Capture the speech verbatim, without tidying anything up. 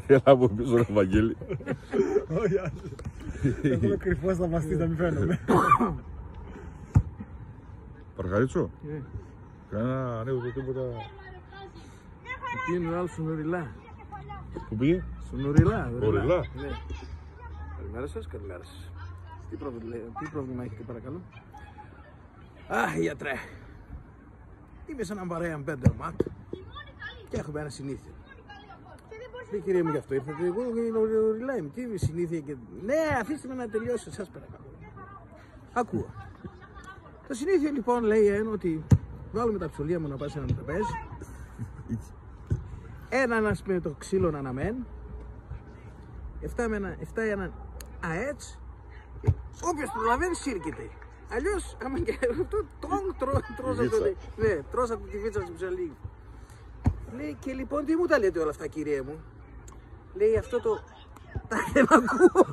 Έλα από πίσω, ρε Βαγγέλη. Όχι, όχι. Εγώ κρυφός θα βαστεί, να μην φαίνομαι. Παρχαρίτσω. Κανένα ανέβω το τίποτα. Εκείνο άλλο σουν ουριλά. Πού πήγε; Σουν ουριλά, ουριλά. Ουριλά. Ναι. Καλημέρα σας, καλημέρα σας. Τι πρόβλημα, τι πρόβλημα έχετε, παρακαλώ; Αχ, γιατρέ. Είμαι σε έναν βαρέαν πέντε μάτ και έχουμε ένα συνήθειο. Λέει: «Κυρία μου, γι' αυτό ήρθατε; Εγώ είναι ο, ο Ριλάιμ. Τι συνήθεια και...» «Ναι, αφήστε με να τελειώσω, σας παρακαλώ. Ακούω. Το συνήθειο, λοιπόν, λέει, είναι ότι βάλουμε τα ψωλία μου να πάνε σε έναν τραπέζι. Έναν, ας πούμε, το ξύλο αναμέν. Εφτά με ένα, εφτά έναν αέτς. Όποιος προλαβαίνει, σύρκεται. Αλλιώς, άμα και αυτό, τόγκ, τρώ-, τρως από το, ναι, τρως από τη βίτσα του ψαλί.» Λέει: «Και λοιπόν, τι μου τα λέτε όλα αυτά, κυρία μου;» Λέει: «Αυτό το, τα δεν ακούω.»